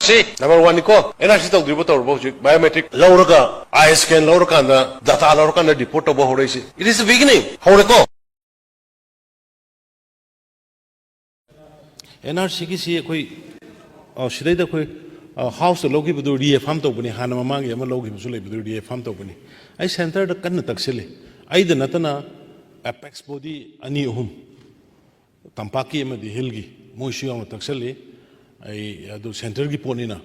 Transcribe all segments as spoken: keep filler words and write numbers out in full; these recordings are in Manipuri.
ꯁꯤ ꯅꯝꯕꯔ ꯋꯥꯟꯅꯤꯀꯣ, ꯑꯦꯟ ꯑꯥꯔ ꯁꯤ ꯇꯧꯗ꯭ꯔꯤꯕ ꯇꯧꯔꯕ ꯍꯧꯖꯤꯛ ꯕꯥꯏꯑꯣꯃꯦꯇ꯭ꯔꯤꯛ ꯂꯧꯔꯒ, ꯑꯥꯏ ꯁ꯭ꯀꯦꯟ ꯂꯧꯔꯀꯥꯟꯗ, ꯗꯥꯇꯥ ꯂꯧꯔꯀꯥꯟꯗ ꯔꯤꯄꯣꯔꯠ ꯇꯧꯕ ꯍꯧꯔꯛꯏꯁꯤ꯫ It is the beginning. ꯍꯧꯔꯦꯀꯣ꯫ ꯑꯦꯟ ꯑꯥꯔ ꯁꯤꯒꯤꯁꯤ ꯑꯩꯈꯣꯏ, ꯑ, ꯁꯤꯗꯩꯗ ꯑꯩꯈꯣꯏ, ꯑ, ꯍꯥꯎꯁꯇ ꯂꯧꯈꯤꯕꯗꯨ ꯔꯤꯑꯦꯐꯥꯝ ꯇꯧꯕꯅꯤ, ꯍꯥꯟꯅ ꯃꯃꯥꯡꯒꯤ ꯑꯃ ꯂꯧꯈꯤꯕꯁꯨ ꯂꯩꯕꯗꯨ ꯔꯤꯑꯦꯐꯥꯝ ꯇꯧꯕꯅꯤ꯫ ꯑꯩ ꯁꯦꯟꯇꯔꯗ ꯀꯟꯅ ꯇꯛꯁꯤꯜꯂꯤ꯫ ꯑꯩꯗ ꯅꯠꯇꯅ ꯑꯦꯄꯦꯛꯁ ꯕꯣꯗꯤ ꯑꯅꯤ ꯑꯍꯨꯝ, ꯇꯝꯄꯥꯛꯀꯤ ꯑꯃꯗꯤ ꯍꯤꯜꯒꯤ, ꯃꯣꯏꯁꯨ ꯌꯥꯎꯅ ꯇꯛꯁꯜꯂꯤ꯫ ꯑꯩ ꯑꯗꯨ ꯁꯦꯟꯇꯔꯒꯤ ꯄꯣꯠꯅꯤꯅ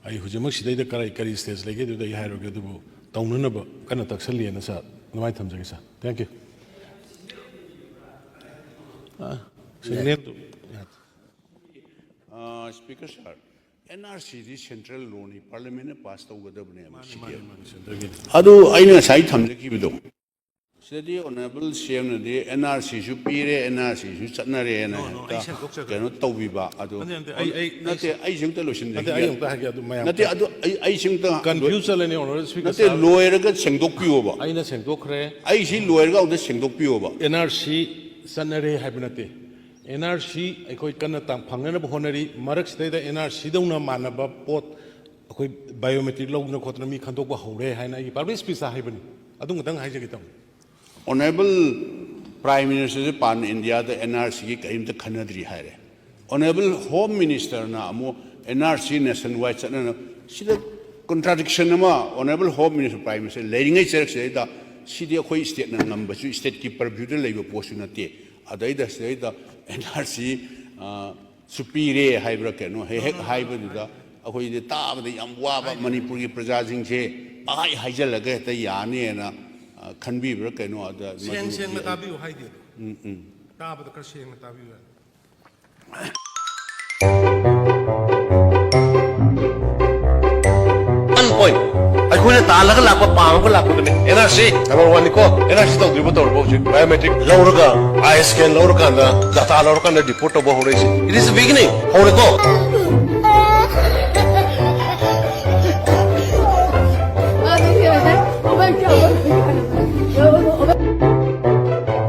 ꯑꯩ ꯍꯧꯖꯤꯛꯃꯛ ꯁꯤꯗꯩꯗ ꯀꯔꯤ, ꯀꯔꯤ ꯁ꯭ꯇꯦꯖ ꯂꯩꯒꯦ ꯑꯗꯨꯗ ꯑꯩ ꯍꯥꯏꯔꯒꯦ, ꯑꯗꯨꯕꯨ ꯇꯧꯅꯅꯕ ꯀꯟꯅ ꯇꯛꯁꯜꯂꯤꯑꯅ ꯁꯥꯔ ꯑꯗꯨꯃꯥꯏꯅ ꯊꯝꯖꯒꯦ ꯁꯥꯔ꯫ Thank you꯫ ꯑ, ꯁꯦꯀꯦꯟ ꯍꯦꯟꯗꯨ꯫ ꯑ, ꯁ꯭ꯄꯤꯀꯔ ꯁꯥꯔ, ꯑꯦꯟ ꯑꯥꯔ ꯁꯤꯗꯤ ꯁꯦꯟꯇ꯭ꯔꯦꯜ ꯂꯣꯅꯤ, ꯄꯥꯔꯂꯤꯌꯥꯃꯦꯟꯅ ꯄꯥꯁ ꯇꯧꯒꯗꯕꯅꯦꯕ꯫ ꯃꯥꯅꯤ, ꯁꯤꯗꯤ꯫ ꯃꯥꯅꯤ, ꯃꯥꯅꯤ, ꯁꯦꯟꯇ꯭ꯔꯦꯜꯒꯤꯅꯤ꯫ ꯑꯗꯨ ꯑꯩꯅ ꯉꯁꯥꯏ ꯊꯝꯖꯈꯤꯕꯗꯣ, ꯁꯤꯗꯗꯤ ꯑꯣꯅꯔꯦꯕꯜ ꯁꯤ ꯑꯦꯝꯅꯗꯤ ꯑꯦꯟ ꯑꯥꯔ ꯁꯤꯁꯨ ꯄꯤꯔꯦ, ꯑꯦꯟ ꯑꯥꯔ ꯁꯤꯁꯨ ꯆꯠꯅꯔꯦꯅ ꯅꯣ, ꯅꯣ, ꯍꯦꯛꯇ ꯑꯩ ꯁꯦꯡꯗꯣꯛꯆꯒꯦ꯫ ꯀꯩꯅꯣ ꯇꯧꯕꯤꯕ꯫ ꯑꯗꯨ ꯅꯠꯇꯦ, ꯅꯠꯇꯦ, ꯑꯩ, ꯑꯩ, ꯑꯩ ꯅꯠꯇꯦ, ꯁꯦꯡ-, ꯑꯩꯁꯦ ꯑꯝꯇ ꯅꯠꯇꯦ, ꯂꯣꯏꯁꯤꯟꯖꯈꯤꯒꯦ꯫ ꯑꯩ ꯑꯝꯇ ꯍꯥꯏꯒꯦ, ꯑꯗꯨ ꯃꯌꯥꯝ ꯅꯠꯇꯦ, ꯑꯝꯇ ꯑꯗꯨ ꯑꯩ, ꯑꯩꯁꯦ ꯑꯝꯇ ꯀꯟꯐ꯭ꯌꯨꯁ ꯆꯠꯂꯅꯤ, ꯑꯣꯅꯔꯦꯕꯜ ꯁ꯭ꯄꯤꯀꯔ ꯅꯠꯇꯦ, ꯁꯥꯔ꯫ ꯂꯣꯏꯔꯒ ꯁꯦꯡꯗꯣꯛꯄꯤꯌꯣꯕ꯫ ꯑꯩꯅ ꯁꯦꯡꯗꯣꯛꯈ꯭ꯔꯦ꯫ ꯑꯩ ꯁꯤ ꯂꯣꯏꯔꯒ ꯑꯃꯨꯛꯇ ꯁꯦꯡꯗꯣꯛꯄꯤꯌꯣꯕ꯫ ꯑꯦꯟ ꯑꯥꯔ ꯁꯤ ꯆꯠꯅꯔꯦ ꯍꯥꯏꯕ ꯅꯠꯇꯦ꯫ ꯑꯦꯟ ꯑꯥꯔ ꯁꯤ ꯑꯩꯈꯣꯏ ꯀꯟꯅ ꯇꯥ-, ꯐꯪꯅꯅꯕ ꯍꯣꯠꯅꯔꯤ꯫ ꯃꯔꯛꯁꯤꯗꯩꯗ ꯑꯦꯟ ꯑꯥꯔ ꯁꯤꯗꯧꯅ ꯃꯥꯟꯅꯕ ꯄꯣꯠ ꯑꯩꯈꯣꯏ ꯕꯥꯏꯑꯣꯃꯦꯇ꯭ꯔꯤꯛ ꯂꯧꯗꯅ ꯈꯣꯠꯇꯅ ꯃꯤ ꯈꯟꯗꯣꯛꯄ ꯍꯧꯔꯦ ꯍꯥꯏꯅ ꯑꯩꯒꯤ ꯄꯕ꯭ꯂꯤꯛ ꯁ꯭ꯄꯤꯆꯇ ꯍꯥꯏꯕꯅꯤ꯫ ꯑꯗꯨ ꯈꯛꯇꯪ ꯍꯥꯏꯖꯒꯦ ꯇꯧꯕꯅꯤ꯫ ꯑꯣꯅꯔꯦꯕꯜ ꯄ꯭ꯔꯥꯏꯝ ꯃꯤꯅꯤꯁꯇꯔꯁꯦ ꯄꯥꯟ ꯏꯟꯗꯤꯌꯥꯗ ꯑꯦꯟ ꯑꯥꯔ ꯁꯤꯒꯤ ꯀꯔꯤꯝꯇ ꯈꯟꯅꯗ꯭ꯔꯤ ꯍꯥꯏꯔꯦ꯫ ꯑꯣꯅꯔꯦꯕꯜ ꯍꯣꯝ ꯃꯤꯅꯤꯁꯇꯔꯅ ꯑꯃꯨꯛ ꯑꯦꯟ ꯑꯥꯔ ꯁꯤ ꯅꯦꯁꯟ ꯋꯥꯏꯗ ꯆꯠꯅꯅ, ꯁꯤꯗ ꯀꯣꯟꯇ꯭ꯔꯥꯗꯤꯛꯁꯟ ꯑꯃ, honourable home minister, prime minister ꯂꯩꯔꯤꯉꯩ ꯆꯩꯔꯛꯁꯤꯗꯩꯗ ꯁꯤꯗꯤ ꯑꯩꯈꯣꯏ ꯁ꯭ꯇꯦꯠꯅ ꯉꯝꯕꯁꯨ, ꯁ꯭ꯇꯦꯠꯀꯤ ꯄꯔꯚ꯭ꯌꯨꯗ ꯂꯩꯕ ꯄꯣꯠꯁꯨ ꯅꯠꯇꯦ꯫ ꯑꯗꯩꯗ ꯁꯤꯗꯩꯗ ꯑꯦꯟ ꯑꯥꯔ ꯁꯤ, ꯑ, ꯁꯨ ꯄꯤꯔꯦ ꯍꯥꯏꯕ꯭ꯔꯥ ꯀꯩꯅꯣ ꯍꯦꯛ ꯍꯦꯛ ꯍꯥꯏꯕꯗꯨꯗ ꯑꯩꯈꯣꯏꯗꯤ ꯇꯥꯕꯗ ꯌꯥꯝ ꯋꯥꯕ, ꯃꯅꯤꯄꯨꯔꯒꯤ ꯄ꯭ꯔꯖꯥꯁꯤꯡꯁꯦ ꯄꯪꯍꯥꯏ ꯍꯥꯏꯖꯜꯂꯒ ꯍꯦꯛꯇ ꯌꯥꯅꯤꯅ, ꯑ, ꯈꯟꯕꯤꯕ꯭ꯔꯥ ꯀꯩꯅꯣ꯫ ꯑꯗ ꯁꯦꯡ ꯃꯗꯨꯒꯤ ꯁꯦꯡꯅ ꯑꯩ ꯇꯥꯕꯤꯌꯨ ꯍꯥꯏꯗꯦ꯫ ꯎꯝ, ꯎꯝ꯫ ꯇꯥꯕꯗ ꯈꯔ ꯁꯦꯡꯅ ꯇꯥꯕꯤꯌꯨ ꯍꯥꯏ꯫ One point. ꯑꯩꯈꯣꯏꯅ ꯇꯥꯜꯂꯒ ꯂꯥꯛꯄ, ꯄꯥꯝꯃꯒ ꯂꯥꯛꯄꯗꯨꯅꯤ꯫ ꯑꯦꯟ ꯑꯥꯔ ꯁꯤ ꯅꯝꯕꯔ ꯋꯥꯟꯅꯤꯀꯣ꯫ ꯑꯦꯟ ꯑꯥꯔ ꯁꯤ ꯇꯧꯗ꯭ꯔꯤꯕ ꯇꯧꯔꯕ ꯍꯧꯖꯤꯛ ꯕꯥꯏꯑꯣꯃꯦꯇ꯭ꯔꯤꯛ ꯂꯧꯔꯒ, ꯑꯥꯏ ꯁ꯭ꯀꯦꯟ ꯂꯧꯔꯀꯥꯟꯗ, ꯗꯥꯇꯥ ꯂꯧꯔꯀꯥꯟꯗ ꯔꯤꯄꯣꯔꯠ ꯇꯧꯕ ꯍꯧꯔꯛꯏꯁꯤ꯫ It is the beginning. ꯍꯧꯔꯦꯀꯣ꯫